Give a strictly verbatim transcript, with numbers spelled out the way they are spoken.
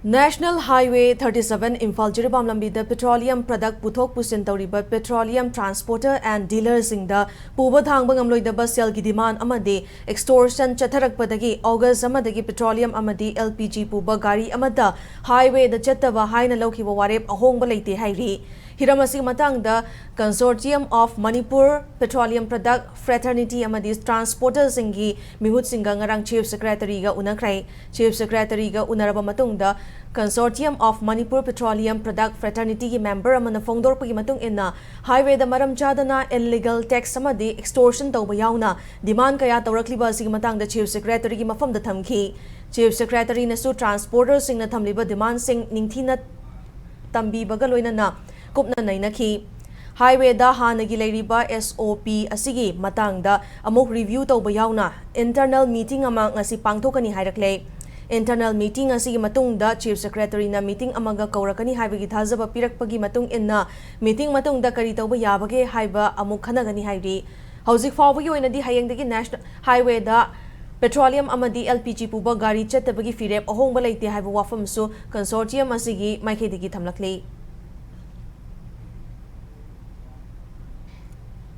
National Highway thirty seven Imphal Jiribam ꯂꯝꯕꯤꯗ petroleum product ꯄꯨꯊꯣꯛ ꯄꯨꯁꯤꯟ ꯇꯧꯔꯤꯕ petroleum transporter and dealerꯁꯤꯡꯗ ꯄꯨꯕ ꯊꯥꯡꯕ ꯉꯝꯂꯣꯏꯗꯕ ꯁꯦꯜꯒꯤ demand ꯑꯃꯗꯤ extortion ꯆꯠꯊꯔꯛꯄꯗꯒꯤ August ꯑꯃꯗꯒꯤ petroleum ꯑꯃꯗꯤ L P G ꯄꯨꯕ ꯒꯥꯔꯤ ꯑꯃꯠꯇ highwayꯗ ꯆꯠꯇꯕ ꯍꯥꯏꯅ ꯂꯧꯈꯤꯕ ꯋꯥꯔꯦꯞ ꯑꯍꯣꯡꯕ ꯂꯩꯇꯦ ꯍꯥꯏꯔꯤ꯫ ꯍꯤꯔꯝ ꯑꯁꯤꯒꯤ ꯃꯇꯥꯡꯗ Consortium of Manipur Petroleum Product Fraternity ꯑꯃꯗꯤ transporterꯁꯤꯡꯒꯤ ꯃꯤꯍꯨꯠꯁꯤꯡꯒ ꯉꯔꯥꯡ Chief Secretaryꯒ ꯎꯅꯈ꯭ꯔꯦ꯫ Chief Secretaryꯒ ꯎꯅꯔꯕ ꯃꯇꯨꯡꯗ Consortium of Manipur Petroleum Product Fraternityꯒꯤ member ꯑꯃꯅ ꯐꯣꯡꯗꯣꯔꯛꯄꯒꯤ ꯃꯇꯨꯡ ꯏꯟꯅ highwayꯗ ꯃꯔꯝ ꯆꯥꯗꯅ illegal tax ꯑꯃꯗꯤ extortion ꯇꯧꯕ ꯌꯥꯎꯅ demand ꯀꯌꯥ ꯇꯧꯔꯛꯂꯤꯕ ꯑꯁꯤꯒꯤ ꯃꯇꯥꯡꯗ Chief Secretaryꯒꯤ ꯃꯐꯝꯗ ꯊꯝꯈꯤ꯫ Chief Secretaryꯅꯁꯨ transporterꯁꯤꯡꯅ ꯊꯝꯂꯤꯕ demandꯁꯤꯡ ꯅꯤꯡꯊꯤꯅ ꯇꯝꯕꯤꯕꯒ ꯂꯣꯏꯅꯅ ꯀꯨꯞꯅ ꯅꯩꯅꯈꯤ꯫ Highwayꯗ ꯍꯥꯟꯅꯒꯤ ꯂꯩꯔꯤꯕ S O P ꯑꯁꯤꯒꯤ ꯃꯇꯥꯡꯗ ꯑꯃꯨꯛ review ꯇꯧꯕ ꯌꯥꯎꯅ internal meeting ꯑꯃ ꯉꯁꯤ ꯄꯥꯡꯊꯣꯛꯀꯅꯤ ꯍꯥꯏꯔꯛꯂꯦ꯫ Internal meeting ꯑꯁꯤꯒꯤ ꯃꯇꯨꯡꯗ Chief Secretaryꯅ meeting ꯑꯃꯒ ꯀꯧꯔꯛꯀꯅꯤ ꯍꯥꯏꯕꯒꯤ ꯊꯥꯖꯕ ꯄꯤꯔꯛꯄꯒꯤ ꯃꯇꯨꯡ ꯏꯟꯅ meeting ꯃꯇꯨꯡꯗ ꯀꯔꯤ ꯇꯧꯕ ꯌꯥꯕꯒꯦ ꯍꯥꯏꯕ ꯑꯃꯨꯛ ꯈꯟꯅꯒꯅꯤ ꯍꯥꯏꯔꯤ꯫ ꯍꯧꯖꯤꯛ ꯐꯥꯎꯕꯒꯤ ꯑꯣꯏꯅꯗꯤ ꯍꯌꯦꯡꯗꯒꯤ National Highwayꯗ petroleum ꯑꯃꯗꯤ L P G ꯄꯨꯕ ꯒꯥꯔꯤ ꯆꯠꯇꯕꯒꯤ ꯐꯤꯔꯦꯞ ꯑꯍꯣꯡꯕ ꯂꯩꯇꯦ ꯍꯥꯏꯕ ꯋꯥꯐꯝꯁꯨ consortium ꯑꯁꯤꯒꯤ ꯃꯥꯏꯀꯩꯗꯒꯤ ꯊꯝꯂꯛꯂꯤ꯫